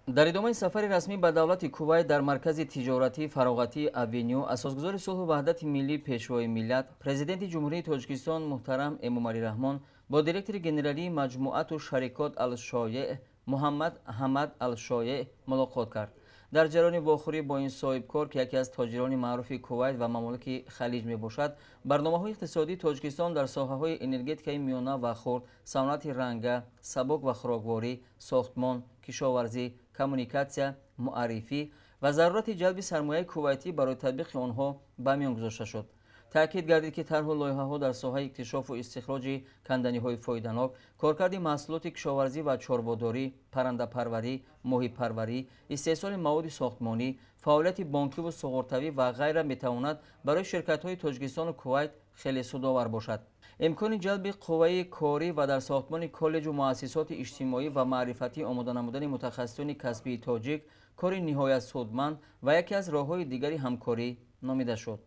Дар идомаи сафари расмӣ ба давлати Кувайт дар маркази тиҷоратии фароғатии Авеню асосгузори сулҳу ваҳдати миллӣ, Пешвои миллат, Президенти Ҷумҳурии Тоҷикистон муҳтарам Эмомалӣ Раҳмон бо директори генералии маҷмуату шарикот Алшоеъ Муҳаммад Ҳамад Алшоеъ мулоқот кард. Дар ҷараёни вохӯрӣ бо ин соҳибкор, ки яке аз тоҷирони маъруфи Кувайт ва мамолики Халиҷ мебошад, барномаҳои иқтисодии Тоҷикистон дар соҳаҳои энергетикаи миёна ва хурд, саноати ранга, сабук ва хӯрокворӣ, сохтмон, кишоварзӣ, коммуникатсия, муаррифӣ ва зарурати ҷалби сармояи кувайтӣ барои татбиқи онҳо ба миён гузошта шуд. Таъкид гардид, ки тарҳу лоиҳаҳо дар соҳаи иктишофу истихроҷи канданиҳои фоиданок, коркарди маҳсулоти кишоварзӣ ва чорводорӣ, паррандапарварӣ, моҳипарварӣ, истеҳсоли маводи сохтмонӣ, фаъолияти бонкиву суғуртавӣ ва ғайра метавонад барои ширкатҳои Тоҷикистону Кувайт хеле судовар бошад. Имкони ҷалби қувваи корӣ ва дар сохтмони коллеҷу муассисоти иҷтимоӣ ва маърифатӣ омода намудани мутахассисони касбии тоҷик кори ниҳоят судманд ва яке аз роҳҳои дигари ҳамкорӣ номида шуд.